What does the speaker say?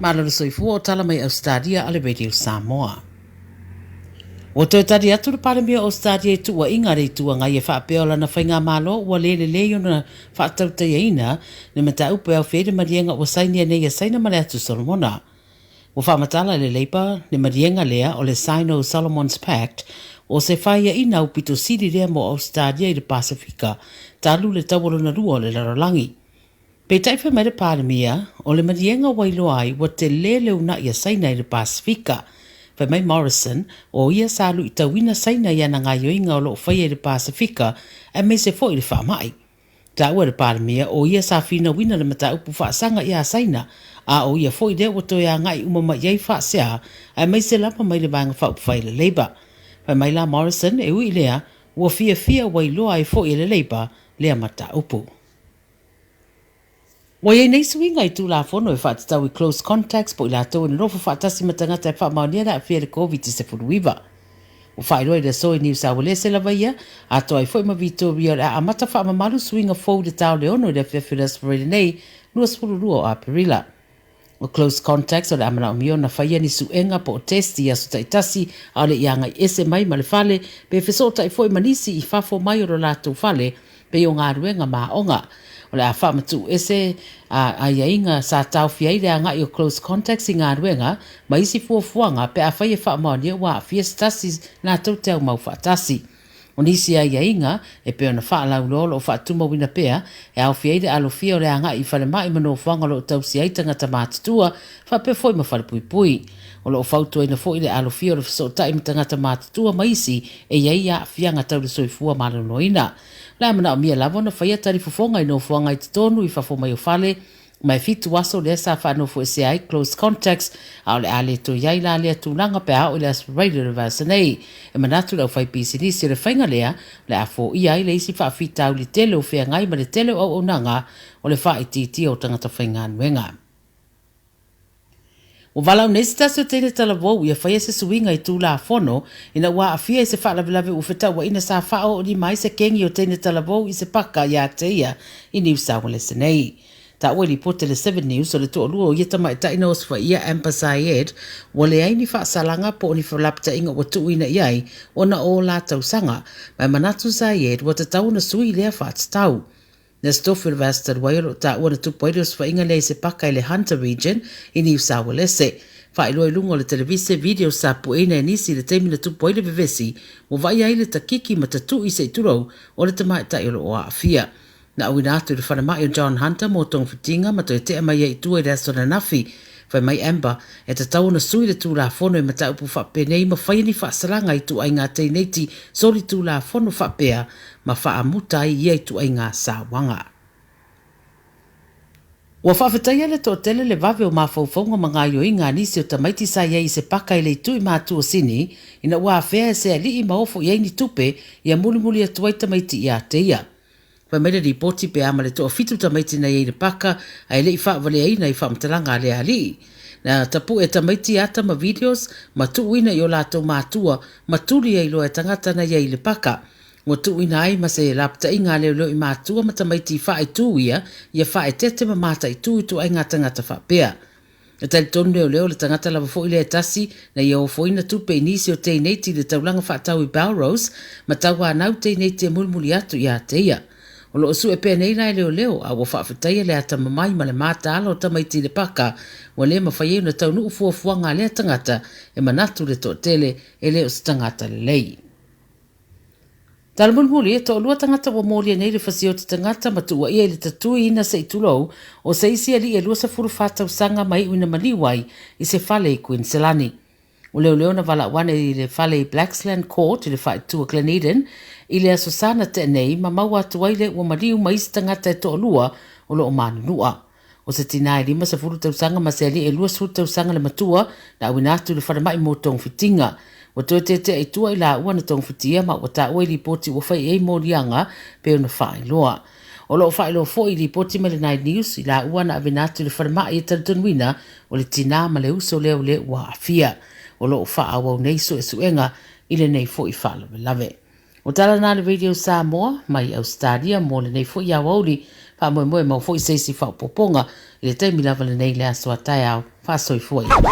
Malo le soifua o tala mai Ausetalia a le Radio Samoa. Ua toe tali atu le Palemia o Ausetalia i tuuaiga a le Itu Agai e faapea o lana faigamalo ua le lelei ona faatautaiaina le mataupu e aofia ai le maliega ua sainia nei e Saina ma le Atu Solomona. Ua faamatala e le Labour le maliega lea o le Sino-Solomon's Pact o se faiaina aupito sili lea mo Ausetalia i le Pasefika talu le Taua Lona Lua o le Lalolagi. Peitai fai mai le Palemia, o le maliega ua iloa ai ua tele le uunai a Saina i le Pasefika. Fai mai Morrison, o ia sa luitauina Saina i ana gaioiga o lo o faia i le Pasefika aemaise foi i le faamai. Taua e le Palemia, o ia sa finauina le mataupu faasaga iā Saina, a o ia foi lea ua toe agai uma mai i ai faasea aemaise lava mai le Vaega Faaupufai a le Labour. Fai mai la Morrison, e ui i lea, ua fiafia ua iloa ai foi e le Labour lea mataupu. Ua i ai nei suiga i Tulafono e faatatau i close contacts po o i latou e nonofo faatasi ma tagata e faamaonia le aafia i le Koviti-19. Ua faailoa i le aso i Niu Saualese lava ia, atoa ai foi ma Vitoria o le a amata faamamalu suiga fou i le ta o le 6 i le afiafi o le Aso Faraile nei, 22 o Aperila. O close contacts o le a manaomia ona faia ni suega po o test i aso taitasi a o le i agai ese mai ma le fale pe fesootai foi ma nisi i fafo mai o lo latou fale pei o galuega ma aoga. O le a faamatuu ese a aiaiga sa taofia ai le agai o close contacts i galuega ma isi fuafuaga pe afai e faamaonia ua aafia se tasi latou te aumau faatasi. O nisi aiaiga e pei ona faalauiloa o lo o faatumauina pea, e aofia ai le alofia o le agai i falemai ma nofoaga o lo o tausia ai tagata matutua, faapea foi ma falepuipui. O lo o fautuaina foi le alofia o le fesootai ma tagata matutua ma isi e i ai aafiaga tau le soifua maloloina. O le a manaomia lava ona faia talifofoga i nofoaga i totonu i fafo mai o fale, ma e fitu aso lea sa faanofoesea ai close contacts, a o le a le toe i ai la lea tulaga pe a oo i le Aso Faraile o le vaiaso nei. E manatu le aufaipisinisi o le faiga lea, o le a foia ai le isi faafitauli tele o feagai ma le tele o auaunaga o le faaitiitia o tagata faigaluega. Ua valaau nei se tasi o teine talavou ia faia se suiga i Tulafono ina ua aafia i se faalavelave ua fetauaina sa faaoolima ai se kengi o teine talavou i se paka iā te ia i Niu Saualese nei. Taua i lipoti a le Seven News o le toalua o ia tamaitai na osofaia Amber Zayed ua leai ni faasalaga po o ni felapataiga ua tuuina i ai ona o la tausaga ma e manatu Zayed ua tatau ona sui lea faatatau. Na Stoffel Vastad-Way o lo o taua na tupu ai le osofaiga lea i se paka i le Hunter Region i Niu Saualese. Faailoa i luga o le televise video sa pueina e nisi i le taimi na tupu ai le vevesi, ua vaaia ai le takiki ma tatu'i se i tulou o le tamaitai o lo o aafia. Na auina atu i le falemai o John Hunter mo togafitiga ma toe tea mai ai i tua i le aso ananafi. Fai mai Amber, e tatau ona sui le Tulafono i mataupu faapenei ma faia ni faasalaga i ituaiga teineiti solitulafono faapea ma faamuta ai ia ituaiga sauaga. Ua faafetaia le toatele le vave o mafaufauga ma gaoioiga a nisi o tamaiti sa i ai i se paka i le itu i Matu o Sini ina ua afea e se alii ma ofo i ai ni tupe ia mulimuli atu ai tamaiti ia te ia. Fai mai le lipoti pe a ma le toafitu tamaiti na i ai i le paka ae le i faavaleaina i faamatalaga a lea alii. Na tapue tamaiti ata ma videos ma tuuina i o latou matua ma tuli ai loa e tagata na i ai i le paka. Ua tuuina ai ma se lapataiga a leoleo i matua ma tamaiti i faaitū ia, ia faaeteete ma mataitū ituaiga tagata faapea. E talitonu leoleo le tagata lava foi lea e tasi na ia ofoina tupe i nisi o teineiti i le taulaga faatau i Belrose ma tauanau teineiti e mulimuli atu ia te ia. O lo o sue pea nei la e leoleo a ua faafetaia le atamamai ma le mataala o tamaiti i le paka ua le mafai ai ona taunuu fuafuaga a lea tagata e manatu le toatele e le o se tagata lelei. Tala mulimuli, e toalua tagata ua molia nei le fasioti tagata ma tuuaia i le tatuiina se i tulou o se isi alii e 24 tausaga ma iu ina maliu ai i se fale i Kuiniselani. Ua leoleo na valaau ane i le fale i Blaxland Court i le faaitu a Glen Eden i le Aso Sa na tea nei ma maua atu ai le ua maliu ma isi tagata e toalua o lo o manunua. O se tinā e 50 tausaga ma se alii e 20 tausaga le matua, na auina atu i le falemai mo togafitiga. Ua toe tetea i tua i laua na togafitia ma ua taua i lipoti ua fai i ai moliaga pei ona faailoa. O lo o faailoa foi i lipoti mai le Nine News i laua na avena atu i le falemai e talitonuina o le tinā ma le uso lea o le ua aafia. O lo o faaauau nei suesuega i lenei foi faalavelave. O tala na a le Radio Samoa mai Ausetalia mo lenei foi aoauli, faamoemoe mau foi se isi faaopoopoga i le taimi lava lenei i le aso a taeao. Faasoifua ia.